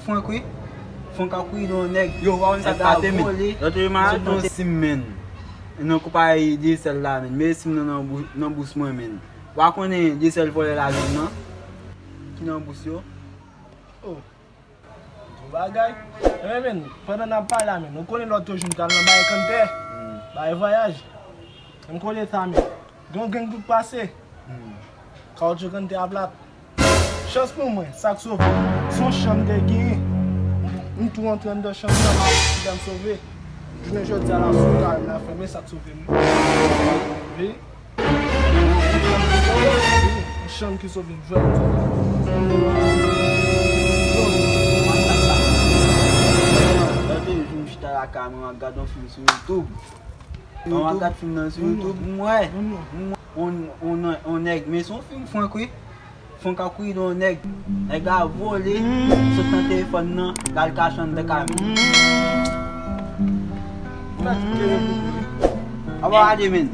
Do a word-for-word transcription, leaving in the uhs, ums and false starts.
Frank wi. Frank ap kouri nan nèg. Yo, w pa konn sa k pase, men. Lòt jou m al achte yon sim, men. Nan konpayi Digicel la, men. Men sim nan, nan bou-, nan bous mwen, men. W pa konnen Digicel vòlè lajan m nan. Ki nan bous yo. Oh. Gwo bagay. Enben, men, pandan n ap pale la, men, ou konnen lòt jou m t al nan bay kantè. Bay vwayaj. M konnen sa, men. Gen yon gang tout pase. Kawoutchou kantè a plat. Chans pou mwen, sa k sove m, se yon chan m te genyen. M tou antre anndan chan nan, m ap fè m sove. Jounen jodi a la, sou kare m la fèmen, sa k sove m. Wi. Yon chan ki sove m, jwèt m sove m. Lòt jou m chita lakay mwen, m ap gade yon fim sou YouTube. Mwen ap gade fim nan sou YouTube, m wè. M wè yon, yon, yon nèg, men se yon fim Frank wi. Frank ap kouri nan yon nèg. Nèg la vole, sot nan telefòn nan, l al kache anndan kay mwen. Apa gade, men.